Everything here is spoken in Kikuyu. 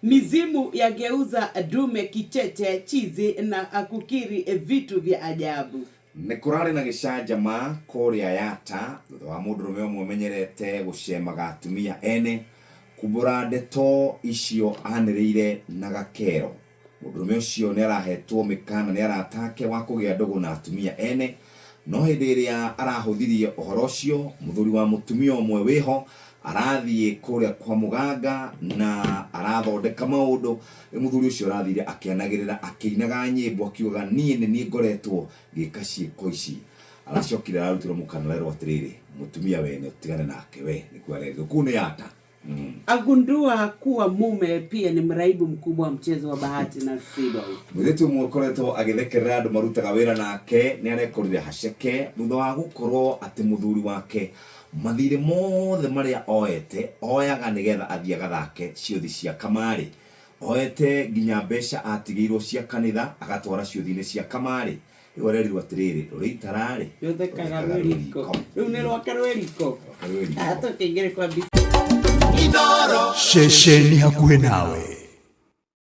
Mizimu yageuza dume kicheche chizi na kukiri vitu vya ajabu. Nĩ kũrarĩ na gĩcanjama kũrĩa Yatta thutha wa mũndũrũme ũmwe ũmenyerete gũcemaga atumia ene kumbũra ndeto icio anĩrĩire na gakero. Mũndũrũme ũcio nĩ arahetwo mĩkana nĩ arata ake wa kũgĩa ndũgũ na atumia ene, no hĩndĩ ĩrĩa arahũthirie ũhoro ũcio, mũthuri wa mũtumia ũmwe wĩho arathiĩ kũrĩa kwa mũganga na arathondeka maũndũ. Rĩu mũthuri ũcio arathire akĩanagĩrĩra akĩinaga nyĩmbo akiugaga niĩ nĩ niĩ ngoretwo ngĩka ciĩko ici. Aracokire ararutirwo mũkana arerwo atĩrĩrĩ, mũtumia wene ũtigane nake we, nĩkuo arerirwo. Kũu nĩ Yatta. Agundua kuwa mume pia ni mraibu mkubwa wa mchezo wa bahati nasibu. Mũirĩtu ũmwe ũkoretwo agĩthekerera andũ marutaga wĩra nake nĩ arekorire haceke thutha wa gũkorwo atĩ mũthuri wake mathirĩ mothe marĩa oete oyaga nĩgetha athiĩ agathake ciũthi cia kamarĩ. Oete nginya mbeca atigĩirwo cia kanitha agatwara ciũthi-inĩ cia kamarĩ. Rĩu arerirwo atĩrĩrĩ, rũrĩ itara-rĩ, Rũthekaga rwĩ riko. Rĩu nĩ rwake rwĩ riko. Rwake rwĩ riko. Tũkĩingĩre kwa mbica. Ceceni hakuhĩ nawe.